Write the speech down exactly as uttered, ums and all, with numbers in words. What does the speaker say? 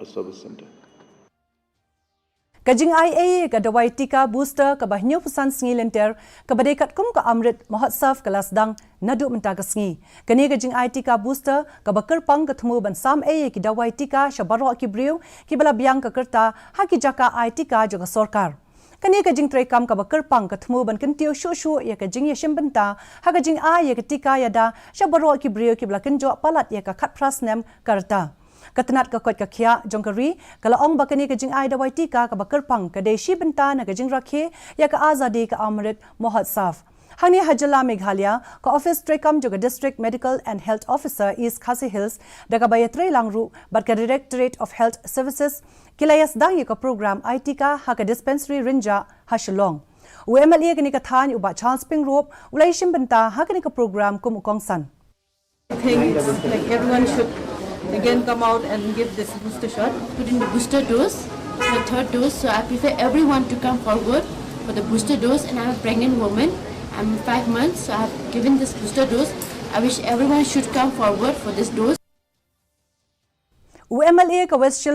Service Centre. Ka jingai ei ka dawai tika booster kaba hynñiewphew san sngi lynter kaba dei katkum ka Amrit Mahotsav ka la sdang naduh mynta ka sngi. Kane ka jingai tika booster kaba kyrpang ka thmu ban sam ei ïa ki dawai tika sha baroh ki briew kiba la biang ka rta ha ki jaka ai tika jong ka sorkar. Kane ka jingtreikam kaba kyrpang ka thmu ban kyntiew shuh shuh ïa ka jingïashim bynta ha ka jingai ïa ka tika ïada sha baroh ki briew kiba la kynjoh palat ïa ka khatphra snem ka rta. Ka tnat ka koit ka khiah jong ka ri ka la ong ba kane ka jingai dawai tika kaba kyrpang ka dei shi bynta na ka jingrakhe ïa ka azadi ka Amrit Mahotsav. Hangne ha jylla Meghalaya, ka ophis treikam jong ka District Medical and Health Officer East Khasi Hills da kaba ïatreilang ruh bad ka Directorate of Health Services ki la ïasdang ïa ka program ai tika ha ka dispensary Rynjah ha Shillong. U MLA kane ka thaiñ u Bah Charles Pyngrope u la ïashim bynta ha kane ka program kum u kongsan. I think it's like everyone should again come out and give this booster shot. Put in the booster dose, the third dose. So I prefer everyone to come forward for the booster dose. And I'm a pregnant woman. I'm five months, so I have given this booster dose. I wish everyone should come forward for this dose. U MLA ka West Shillong